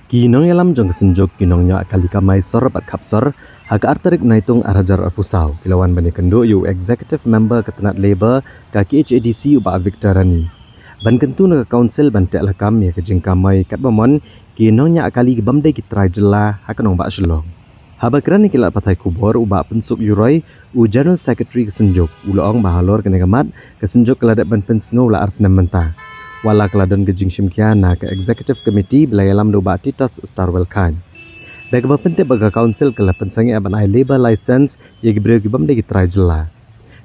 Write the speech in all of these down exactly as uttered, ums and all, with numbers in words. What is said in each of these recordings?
Ki nongïalam jong ka Synjuk, ki nongñiah kali kamai sor bad khapsor, ha ka ar tarik Naitung ar hajar arphew saw, ki la wan ban ïakynduh ïa u Executive Member ka tnat Labour ka K H A D C, u Bah Victor Rani, ban kyntu na ka Council ban teh lakam ïa ka jingkamai katba mon ki nongñiah kali ki bym dei ki trai jylla ha ka nongbah Shillong. Haba kren ïa ki lad pathai khubor, u Bah Pynsuk Yuroi, u General Secretary ka Synjuk, u la ong ba halor kane ka mat, ka Synjuk ka la dep ban pynsngew la ar snem mynta. Wat la ka la don ka jingshim khia na ka Executive Committee ba la ïalam da u Bah Titus Starwell Chyne. Da kaba pyntip ba ka Council ka la pynsangeh ban ai labour license ïa ki briew ki bym dei ki trai jylla.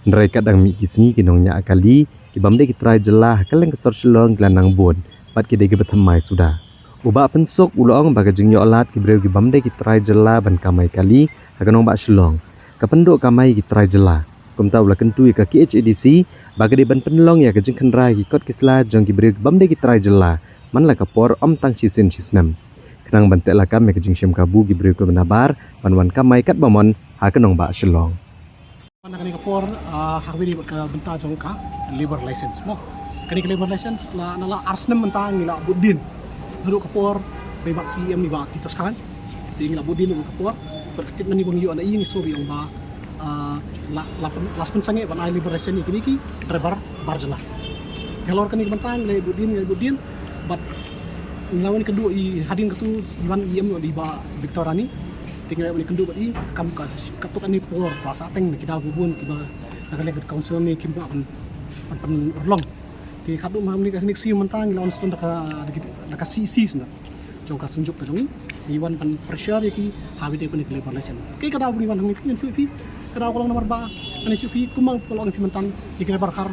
Hynrei katba dang mih ki sngi, ki nongñiah kali ki bym dei ki trai jylla ha kylleng ka sor Shillong ki la nang bun bad ki dei kiba thymmai suda. U Bah Pynsuk u la ong ba ka jingïoh lad ki briew ki bym dei ki trai jylla ban kamai kali ha ka nongbah Shillong ka pynduh kamai ïa ki trai jylla. Kumta u la kyntu ïa ka K H A D C ba ka dei ban pynlong ïa ka jingkhynra ïa ki kot ki sla jong ki briew ki bym dei ki trai jylla man la ka por, ym tang shisien shisnem, khnang ban teh lakam ïa ka jingshim kabu ki briew kiba nabar ban wan kamai katba mon ha ka nongbah Shillong. Na kane ka por, ah, ha kaba ïadei bad ka bynta jong ka labour license mo. Kane ka labour license la, na la ar snem mynta ngi la bud dien. Naduh ka por ba i Bah C E M, i Bah Titus Chyne, te ngi la bud dien naduh ka por. Bad ka statement ba ngi ïoh na i, ngi sngew ba i ong ba, ah, la, la pyn-, la pynsangeh ban ai labour license ïa kine ki driver bar jylla. Te halor kane ka bynta ngi la bud dien, ngi la bud dien. Bad ngi la wan kynduh ïa, hadien katto i wan E M, i Bah Victor Rani. Te ngi la wan kynduh bad i, kam ka, katto katne por ba sah teng na ki daw ba bun kiba na ka liang ka Council ne kim lah ban, ban, ban pynurlong. Te katto ma ngi ka, ngi ka shu mynta ngi la wan sdang da ka, da ka C E C sdang jong ka Synjuk ka jong ngi. Ngi wan ban pressure ïa ki ha kaba ïadei bad ka labour license. Kaei ka daw ba ngi wan hangne phi, ngan ïathuh ïa phi. Ka daw ka long namar ba ngan ïathuh ïa phi, kumba nga la ong ïa phi mynta, ïa ki driver car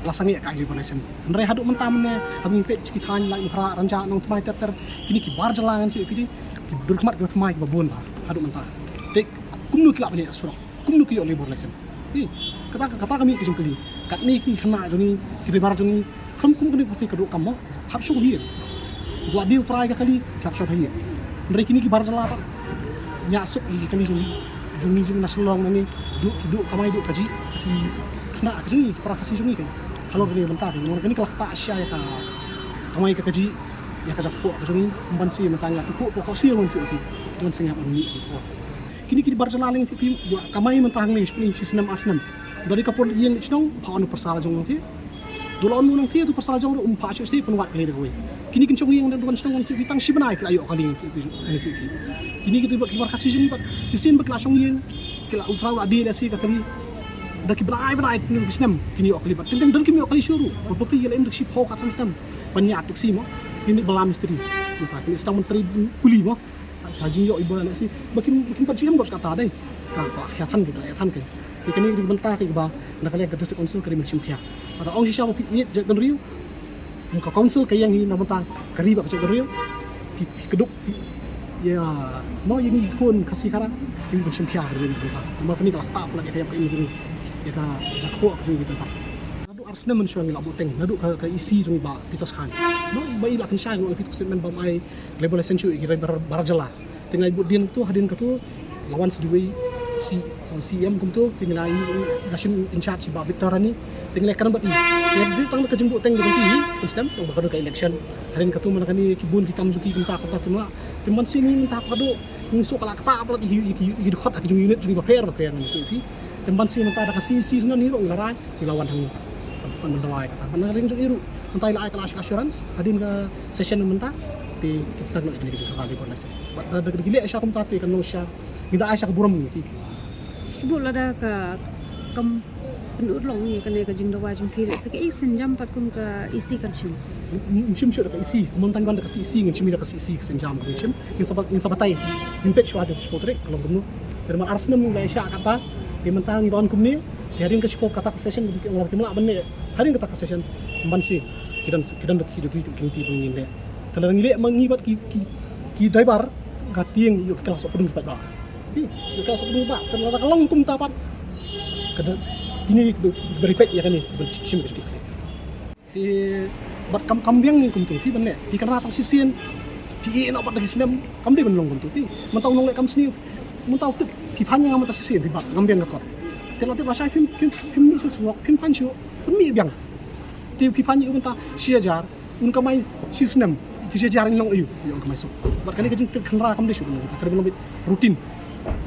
la sangeh ka labour license. Hynrei haduh mynta mynne, haba ngi peit ki thaiñ Laitumkhrah, Rynjah, Nongthymmai ter ter, kine ki bar jylla, ngan ïathuh ïa phi, ki dur khmat kiba thymmai kiba bun bha haduh mynta. Te kumno ki lah ban ïaid surok? Kumno ki ïoh labour license? Hi, kata, kata ka mih ka jingkylli. Katne ki khynnah jong ngi, ki driver jong ngi, khlem kum kane ka pyrthei ka duh kam mo, hap shong ha ïing. Wat dei u trai ka kali, hap shong ha ïing. Hynrei kine ki bar jylla pat ñiah suk ïa ki kali jong ngi, jong ngi, jong ngi na Shillong na ne, duh, duh kamai duh kajih, ki khynnah ka jong ngi, ki para Khasi jong ngi ka. Halor kane ka bynta ka, namar kane ka la ktah shisha ïa ka kamai ka kajih, ïa ka jaka kpoh ka jong ngi, ym banse mynta nga tu kpoh, kpoh, kpoh siew ngan siew ïa phi, ym banse nga ban mih kpoh. Kine ki bar jylla leng, ngan ïathuh ïa phi, ïoh kamai mynta hangne shi snem ar snem. Da dei ka por leit ïing leit shnong, ym pat wan u pyrsa la jong nangtei. Da la wan u nangtei, u pyrsa la jong ruh um pat shuh shuh, pynwad kali da kawei. Kine kin shong ïing da wan shnong, ngan ïathuh ïa phi, tang shi bnai ki la ïoh kali, ngan ïathuh ïa phi, ngan ïathuh ïa phi. Kine ki, ki bar Khasi jong ngi pat, shisien ba ki la shong ïing, ki la, u trai u la die lehse ka kali. Da ki bnai bnai, ki snem, kine ïoh kali pat. Teng teng don kim ïoh kali shuh ruh. Bad bapli ki la im da ka shiphew katsan snem ban ïaid taxi mo. Kine ba la mistri. Mynta kine sdang ban trei kuli mo. Ka jingïoh iba lehse ba kim, ba kim pat ju im got kata dei. Ka, ka ïa than ka, ka ïa than ka. Te kane ka dei ka bynta kaba na ka liang ka District Council ka dei ban shim khia. Lada ong shisha ba phi ïeit jaitbynriew, ka Council ka ïeng hi na bynta ka ri bad ka jaitbynriew. Ki, ki kdup ïa, mo, ïa ngi ki khun Khasi Khara, ki dei ban shim khia ka dei ka bynta. Namar kane ka la ktah palat ïa ka ïap ka im jong ngi, ïa ka jaka kpoh ka jong ngi ka bynta. Naduh ar snem mynshuwa ngi la bud teng, naduh ka, ka E C jong ngi Bah Titus Chyne, mo, ba i la pynshai, ngi ong ïa phi, tu ka statement ba ym ai labour license shuh ïa ki driver bar jylla. Te nga la bud dien tu, hadien katu la wan sa iwei C, C E M kumtu, te nga la, i, i, i la shim in charge i Bah Victor Rani, te nga la kren bad i. Te dei tang da ka jingbud teng jong ki, i, kun stem, tang ba ka don ka election. Hadien katu mynta kane ki bun ki kam jong ki kumta kumta kumta. Te mynta shisien mynta ka don, ngi shu ka la ktah palat ïa ki, ïa ki, ïa ki dkhot ha ki jong unit jong ki bapher bapher ngi tu i. Te mynta shisien mynta da ka C E C shisien ngi ruh ngi la rai. Ki la wan hangne ban, ban dawa ïa kata. Ban ring jong i ruh mynta i la ai ka assurance hadien ka session mynta, te kin sdang noh ïa kane ka jingkyrkhu labour license. Bad da, da, da ki leh sha kumta te kan long sha, ngi da ai sha ka burom ngi. Shu lada ka kam pynurlong ïa kane ka jingdawa jong phi, lehse kaei sienjam pat kum ka E C kan shim? Ngim shim shuh da ka E C, mynta ngi wan da ka C E C, ngin shim da ka C E C ka sienjam, ngin shim. Ngin sa ba-, ngin sa batai, ngin peit shuwa da ka shiphew tarik ka long kumno. Te namar ar snem ngi la ïa shah kata, te mynta ngi don kumne, te hadien ka shiphew kata ka session, ki ong lada kim lah ban leh hadien kata ka session, ym banse ki don, ki don da ki, da ki, ki lynti ba ngin leh. Te lada ngi leh ma ngi bad ki, ki, ki driver, ka tieng ïoh ki la sohpdung ki paidbah. Ki, ïoh ki la sohpdung ki paidbah, te lada ka long kumta pat, ka da, kine ki ba, ba ri peit ïa kane, ba shim ka jingkit khlieh. Te bad kam, kam biang ngi kumtu phi ban leh. Phi kynrad tang shisien, phi ïeh noh bad da ki snem, kam dei ban long kumtu phi. Mynta u nongleh kam sniew, mynta u tip, phi phai ïa nga mynta shisien, phi bat, ngam biang ka kot. Te la tip lashai phim, phim, phim mih shuh surok, phim phai shuh, phin mih biang. Te phi phai ïa u mynta shi hajar, un kamai shi snem, Te sha jar in long aïu, ïa ka Mysore. Bad kane ka jingkit khynra kam dei shuh ban long, ka dei ban long beit routine.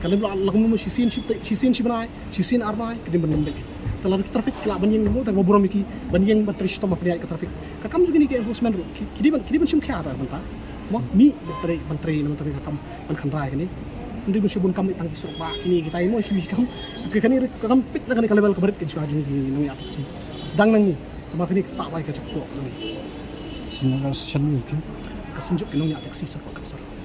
Ka dei ban long, la kum shisien shi, shisien shi bnai, shisien ar bnai, ka dei ban long beit. Te lada ki traffic ki lah ban ïeng mo, te ba burom ïa ki ban ïeng ban trei shitom hapdeng ka traffic. Ka kam jong kine ki enforcement ruh, ki, ki dei ban, ki dei ban shim khia ta bynta. Mo, mih ban trei, ban trei, ban trei ka kam, ban khynra ïa kane. Ym dei ban shu bun kam tang ki surok bah, kine kitai mo, ki kam. Ka kane ka kam peit na kane ka level ka barit ka jong ki nongïaid taxi. Sdang nangne, namar kane ka tah bai ka jakpoh jong ngi. Sdang ka session ni, okay. Ka synjuk ki nongïaid taxi surok bah.